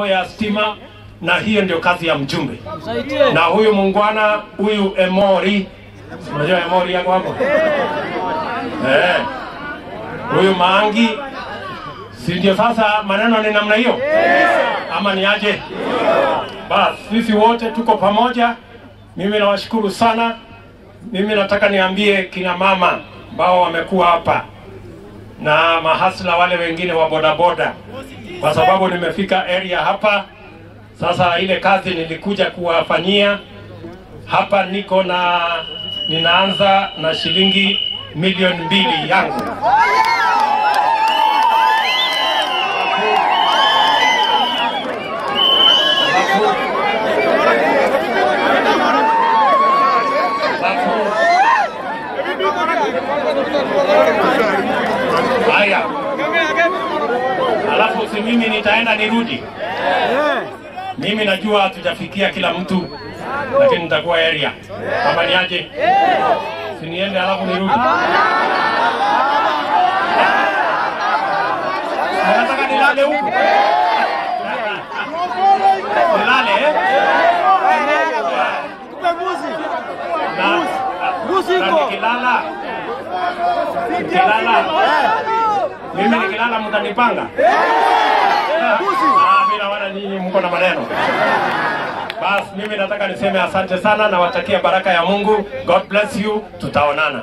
Mambo ya stima, na hiyo ndio kazi ya mjumbe. Na huyu muungwana, huyu Emori, unajua Emori yako hapo? Huyu Maangi, si ndio? Sasa maneno ni namna hiyo ama ni aje? Bas, sisi wote tuko pamoja. Mimi nawashukuru sana. Mimi nataka niambie kina mama ambao wamekuwa hapa na mahasla wale wengine wa bodaboda, kwa sababu nimefika area hapa sasa. Ile kazi nilikuja kuwafanyia hapa, niko na ninaanza na shilingi 2,000,000 yangu. Haya. Alafu si mimi nitaenda nirudi. Mimi najua hatujafikia kila mtu, lakini nitakuwa area. Kama ni aje? Si niende alafu nirudi. Nataka nilale huku. Nilale eh? Nikilala. Nikilala. Mimi nikilala mtanipanga? Bila wala nyinyi mko na maneno. Bas, mimi nataka niseme asante sana na watakia baraka ya Mungu. God bless you. Tutaonana.